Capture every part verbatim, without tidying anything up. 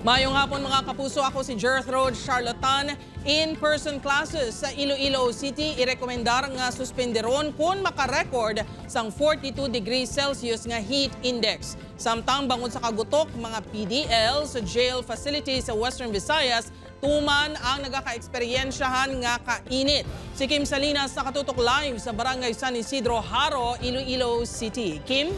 Mayong hapon, mga kapuso. Ako si Gertrude Charlatan. In-person classes sa Iloilo City irekomendar nga suspenderon kon maka-record sang forty-two degrees Celsius nga heat index. Samtang bangod sa kagutok, mga P D L sa jail facility sa Western Visayas tuman ang nagakaeksperyensyahan nga kainit. Si Kim Salinas nakatutok live sa Barangay San Isidro, Jaro, Iloilo City. Kim?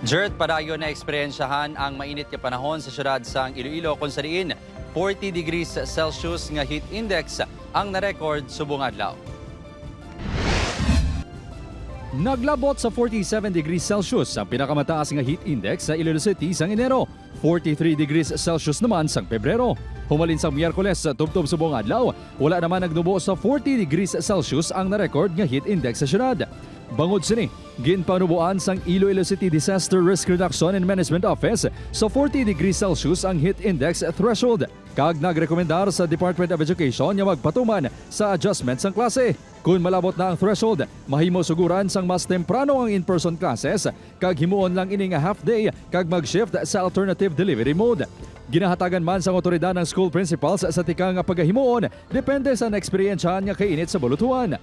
Gert, padayon na eksperyensyahan ang mainit nga panahon sa siyudad sang Iloilo, kung sa diin forty degrees Celsius nga heat index ang na-record subong adlaw. Naglabot sa forty-seven degrees Celsius ang pinakamataas nga heat index sa Iloilo City sang Enero. Forty-three degrees Celsius naman sang Pebrero. Humalin sang Miyerkules tubtob subong adlaw, wala naman nagnubo sa forty degrees Celsius ang na-record nga heat index sa siyudad. Bangod sini, ginpanuboan sang Iloilo City Disaster Risk Reduction and Management Office sa forty degrees Celsius ang heat index threshold, kag nagrekomendar sa Department of Education nga magpatuman sa adjustment sang klase. Kon malabot na ang threshold, mahimo suguran sang mas temprano ang in-person classes, kag himuon lang ini nga half day kag mag-shift sa alternative delivery mode. Ginahatagan man sang awtoridad ang school principals sa tikang nga pagahimuon, depende sa naeksperyensyahan nga kainit sa bulutuhan.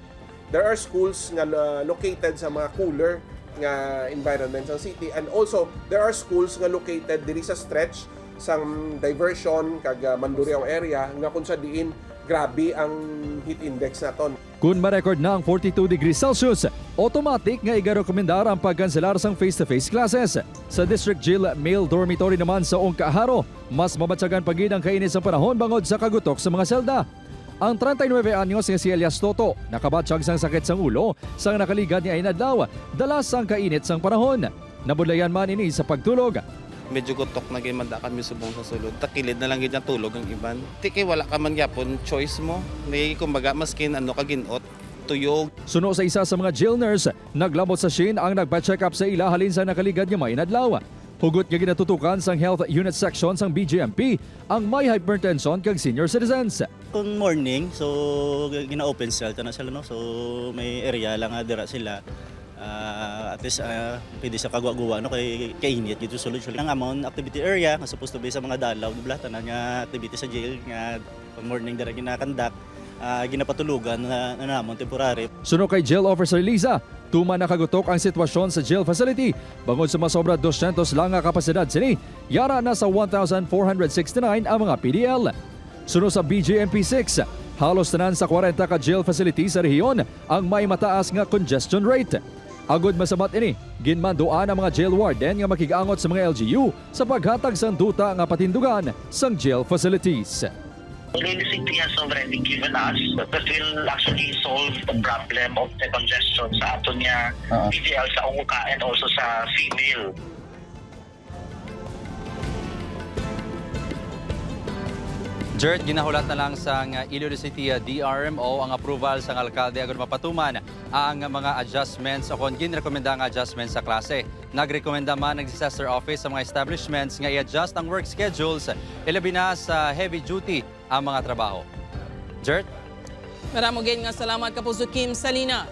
There are schools nga lo-, located sa mga cooler nga environment sang city, and also there are schools nga located diri sa stretch sang Diversion kag, ah, Mandurriao area, nga kung sa diin grabe ang heat index naton. Kon ma-record na ang forty-two degrees Celsius, automatic nga igarekomendar ang pagkanselar sang face-to-face classes. Sa District Jail male dormitory naman sa Ungca, Jaro, mas mabatyagan pa gid ang kainit sang panahon bangod sa kagutok sa mga selda. Ang treinta y nuebe anyos nga si Elias Toto nakabatsyag sang sakit sang ulo sang nakaligad nga inadlaw, dala sang kainit sang panahon. Nabudlayan man ini sa pagtulog. Medyo gutok na gid man da kami subong sa sulod. Takilid na lang gid nga tulog ang iban. Ti kay wala ka man gyapon choice mo. Ni kumbaga, maskin ano ka ginot, tuyog. Suno sa isa sa mga jail nurse, naglabot sa shin ang nagpa-check up sa ila halin sa nakaligad nga mga inadlaw. Hugot nga ginatutukan sang Health Unit Section sang B J M P ang may hypertension kag senior citizens. Kung morning, so gina-open cell ta na sila, no? So may area lang nga dira sila. Ah, at least, ah, pwede sa kagwa-guwa, no? Kay kainit dito sulod. Ang amon activity area nga supposed to be sa mga dalaw, di ba? Tanan nga activity sa jail nga pag morning dira ginakandak, ah, ginapatulogan na, na namon temporary. Suno kay Jail Officer Liza, tuman nakagutok ang sitwasyon sa jail facility bangod sa masobra dosyentos lang nga kapasidad sini, yara na sa one thousand four hundred sixty-nine ang mga P D L. Suno sa B J M P six, halos tanan sa kwarenta ka jail facility sa rehiyon ang may mataas nga congestion rate. Agud masabat ini, ginmanduan ang mga jail warden nga makig-angot sa mga L G U sa paghatag sang duta nga patindugan sang jail facilities. Iloilo City has already given us that will actually solve the problem of the congestion sa aton nga Oo. P D L sa Ungca and also sa female. Gert, ginahulat na lang sang Iloilo City, ah, D R M O ang approval sang alkalde agud mapatuman ang mga adjustments o kon ginrekomenda nga adjustments sa klase. Nagrekomenda man ang disaster office sa mga establishments nga i-adjust ang work schedules, ilabi na sa heavy duty ang mga trabaho. Gert? Maramo gid nga salamat, Kapuso Kim Salina.